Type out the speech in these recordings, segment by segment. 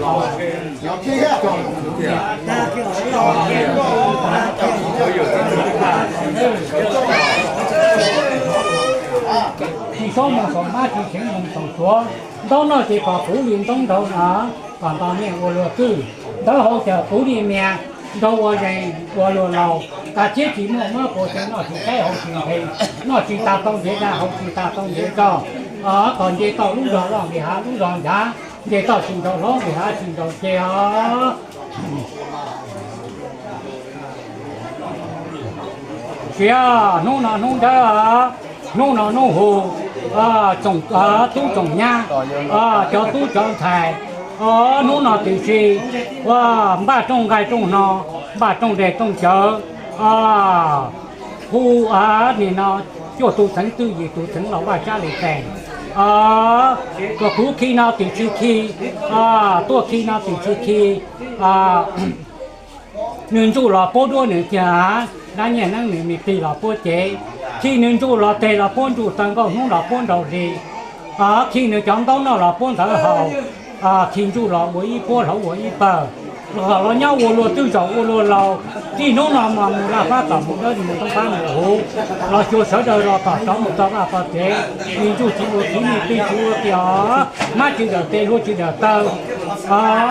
Tsis txhob mus saum mab, tsis txhob mus saum suav. Ntaub noj ces kom puv li ntaub nraug na, kom nto niaj ua luag kwj. Ntaub hau ces puv li mias, nraug ua zees ua luag laus. Kav tsij tsis muaj mob puas tsev, noj tsis qaib haus tsis nqhis, noj tsis tas tau ntev dag, haus tsis tas tau ntev rog. Kom nce toj lub zog loj nqis hav lub zog ncav, nce toj tsis nraus hlob nqis hav tsis nraus ce os. Sia, hnub no hnub dawb, hnub no hnub hu, tsoom tub tsoom nyab, cov tub cov ntxhais, hnub no tiam sis ua npaj rooj nqaij rooj hno, npaj rooj dej rooj cawv, hu nim no cuaj tus txeev twj yim tus txeev los vaj tsab li tees. Tuaj kuv khi no tiam sis khi, tuaj khi no tiam sis khi, nws ntsuj los puab duab nws tiag, dab nyiaj neeb nws me tig los puab cev. Khi nws ntsuj los teg los puab ntsuj, taw nkauj hnub los puab nraug hli, khi nws cov ntaub noj los puab ntawv haus, khi ntsuj los ua ib puab hloov ua ib pawg, los nyob ua luag twg zaum ua luag laus. Txij hnub no mas mus laj fab tom mus dawb, mus toob fab mus huv, los xyuas sawv daws los tom rov mus txog vaj txog tsev. Me ntsuj tsis ua kiv, me plig tsis ua kiag, mab tsis dawm tes, hlua tsis dawm taw.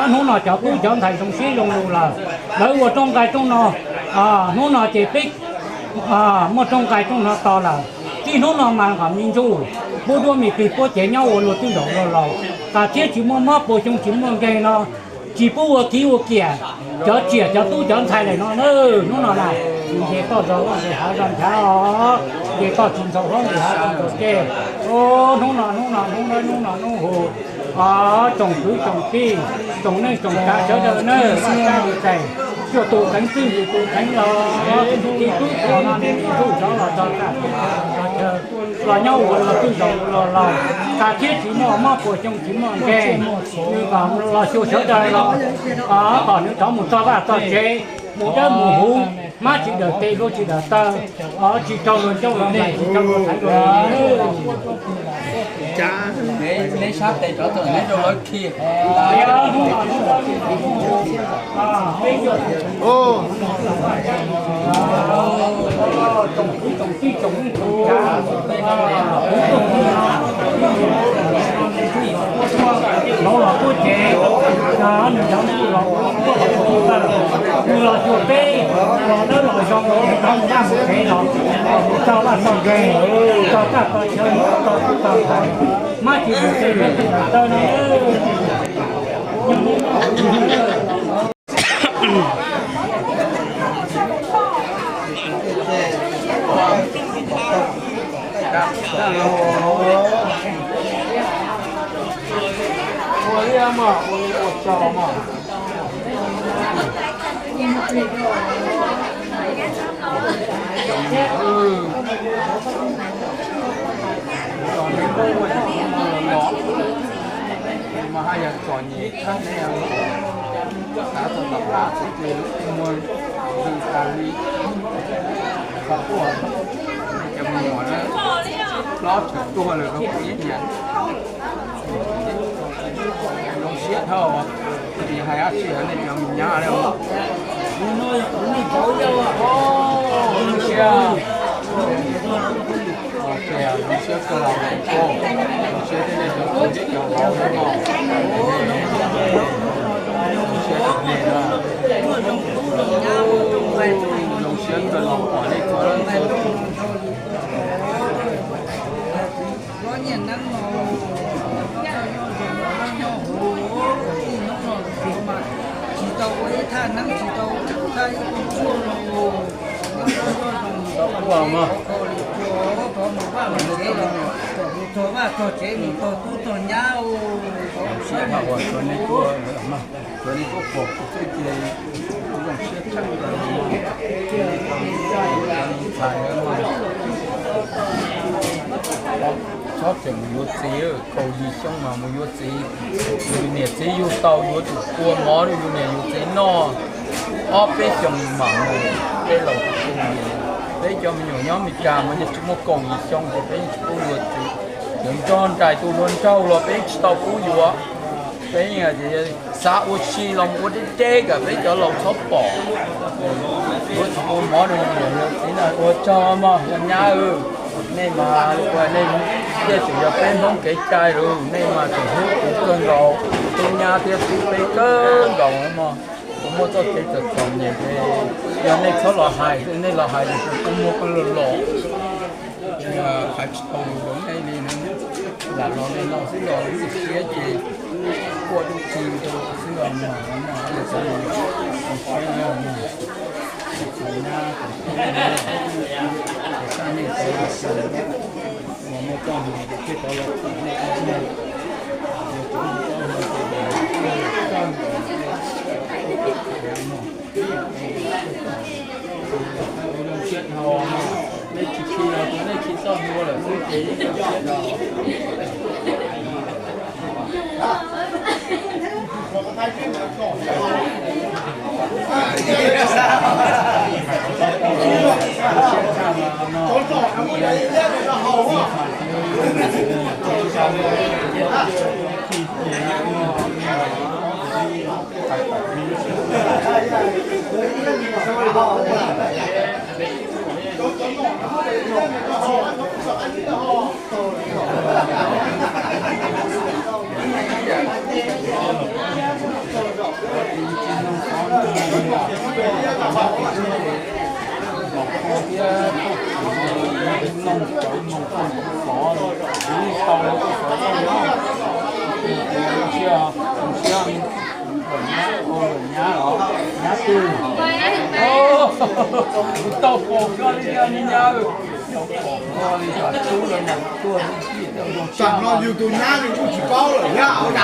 Hnub no cov tub cov ntxhais zoo siab zoo lug lawm, lawv ua rooj nqaij rooj no, hnub no ces peb muaj rooj nqaij rooj no to lawm. Txij hnub no mas kom me ntsuj puab duab me plig puab cev nyob ua luag twg zaum luag laus, tas thiab tsis muaj mob puas xyoo tsis muaj nkeeg no, tsis pub ua kiv ua kiam. Cov tsiaj cov tub cov ntxhais lawm no na, hnub no na, nce toj zog loj nce hav zog nchav os, nce toj tsis ntxhov hlob nce hav tsis ntxhov ceg. Hnub no hnub no hnub no hnub no hnub hu, tsoom kwv tsoom tij, tsoom neej tsoom tsav sawv daws na, vaj kab li tais, cuaj tus teev txwj, yim tus teev los, tib tub tub no ne, ntsuj zov los txog tag chaw, los nyob ua luag twg zaum ua luag laus, tas thiab tsis muaj mob puas xyoo tsis muaj nkeeg. Nws kom los xyuas sawv daws los, kom nws rov mus txog vaj txog tsev, mus dawb mus huv, mab tsis dawm tes, hlua tsis dawm taw, tsis raug luag ncauj luag nplaim, tsis raug luag thaiv luag. Los los tuaj ces, nws cov ntsuj los ua ib puab hloov ua ib pawg, nws los xyuas peb los dawb los zoo, nws rov mus vaj mus tsev los, los mus txog vaj txog nkeeg, txog tag txog chaw, txog tub txog ntxhais, mab tsis dawm tes, hlua tsis dawm taw no. Mas haj yam txom nyem thab nej, xav tau tom qab txiv plig lub muag zoo tas li, qhov quaj cov me nyuam na, hlob tshwm tuag lawm rau kuv ib niam. Zoo siab dhau, tsis hais dab tsi hais nej cov me nyab li. Zoo siab, zoo siab kawg los, zoo siab thiab nej cov kwv cov vauv no, zoo siab rau nej na. Zoo siab kawg los pom nej txhua leej txhua tus. Hlob Nyiaj Neeb no, nyob zoo nyob huv, txij hnub no los mas tsis tau ua ib thaj neeb, tsis tau thaj ib tug tshuaj los, nyob zoo nyob zoo, rov mus vaj mus tsev los, rov mus txog vaj txog tsev mus txog tub txog nyab. Tsuav nej tuaj pom kuv xwb ces kuv zoo siab tshaj plaws li. Ntxhais, txhob tseem mus yuav txiv, kaum yim xyoo mas mus yuav txiv. Yus niam txiv yug tau yuav tsum tua mov rau yus niam yus txiv noj. Ob peb xyoos mam mus, peb laus tus tub, peb cov me nyuam nyob Amelikas mas yeej tsis muaj kaum yim xyoo ces peb yeej tsis pub yuav txiv. Yuav nrog nraim tus hluas nraug los peb yeej tsis tau pub yuav. Peb xav ua si los mus ua deb deb kom peb cov laus txhob pom. Yuav tsum ua mov rau yus niam yus txiv na. Ua tsaug mog yog nyab, nej mas, nej, nej tseem yog peb Hmoob kev cai lawm, nej mas tseem hlub kuv kawg nkaus, hlub nyab thiab hlub peb kawg nkaus mog. Kuv muaj txoj kev txom txom nyem ces yog nej txhob los hais, nej los hais ces kuv kuj muag koj los los. Hais tsis tau lus rau nej li na. Lam los li no xwb los lub siab ces quaj dub tsi rau xwb os mog. Siab os mog, tsis nyab, tsis nyab, tsis nyab, tsis nyab. Mas muaj txoj hmoo ces thiaj rov los txim nej ob leeg. Zoo siab dhau, nej tsis khi los nej khi txoj hlua lawm xwb ces zoo siab dhau. Nyab twg? Kuv tau pom koj li nyab, pom koj li tub lawm mas tuaj. Tsam no yus tus nyab yus kuj tsis paub lawm thiab os.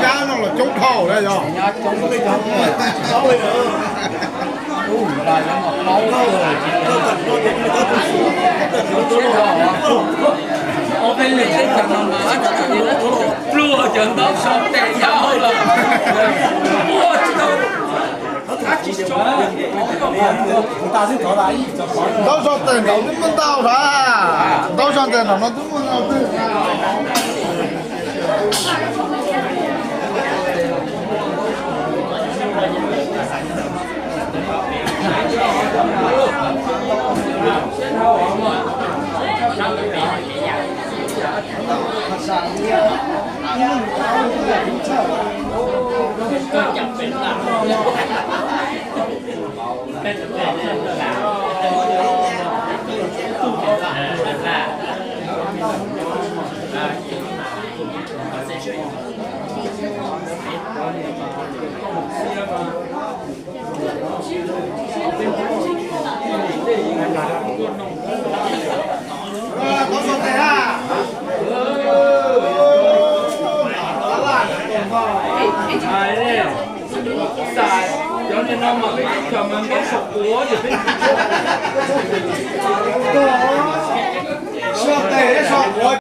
Nyab no los coob dhau na yog. Pluag cov ntaub so tes yau lawm. Ntaub so tes nraud twb muaj ntau lawm. Ntaub so tes nraud no twb muaj ntau twg. Cov niag no mas peb tub cov mas ntaub so quav ces peb tub so tes so quav.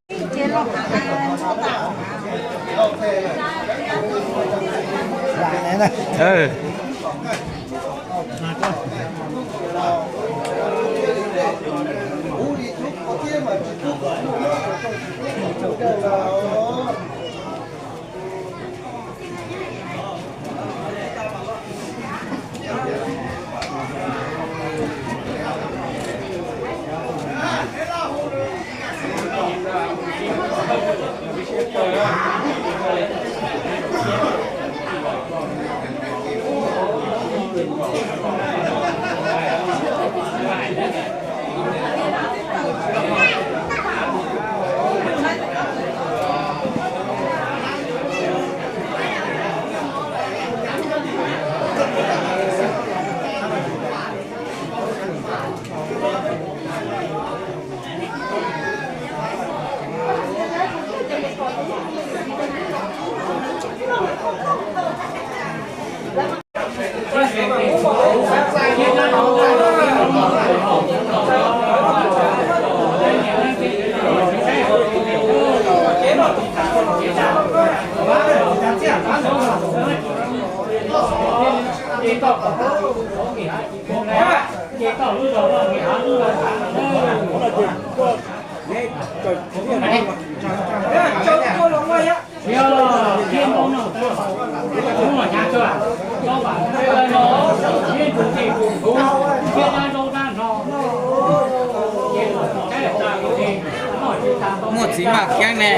Muaj txiv maj kiab ne,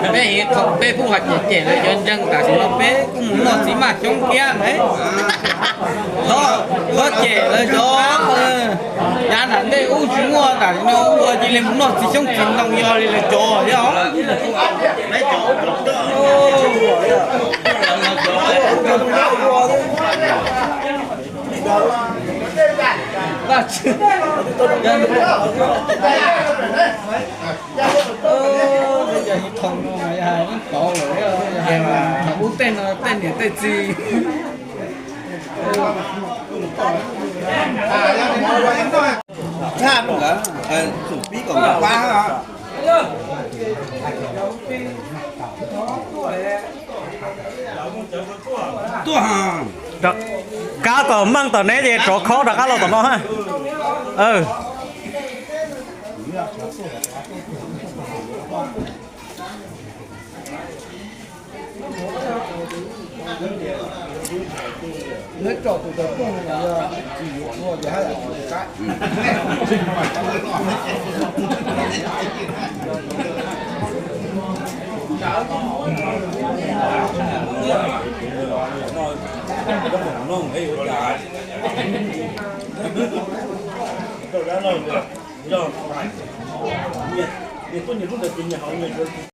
peb hiv thaum peb pub hais cem cem lawv cov ntseeg, tam sim no peb kuj mus muaj txiv maj xyoob kiab ne. Thov cem lawv cov, yav nram ntej ub tsis muaj, tam sim no ua cia li mus noj txiv xyoob txiv ntoo yog li lawv cov thiab os. Ub tej no tej niam tej txiv. Tshaj rau nkawd, tsum pib kom nkawd pab. Kab kom meej tom neb ces rov khob rov qab los tom no ha.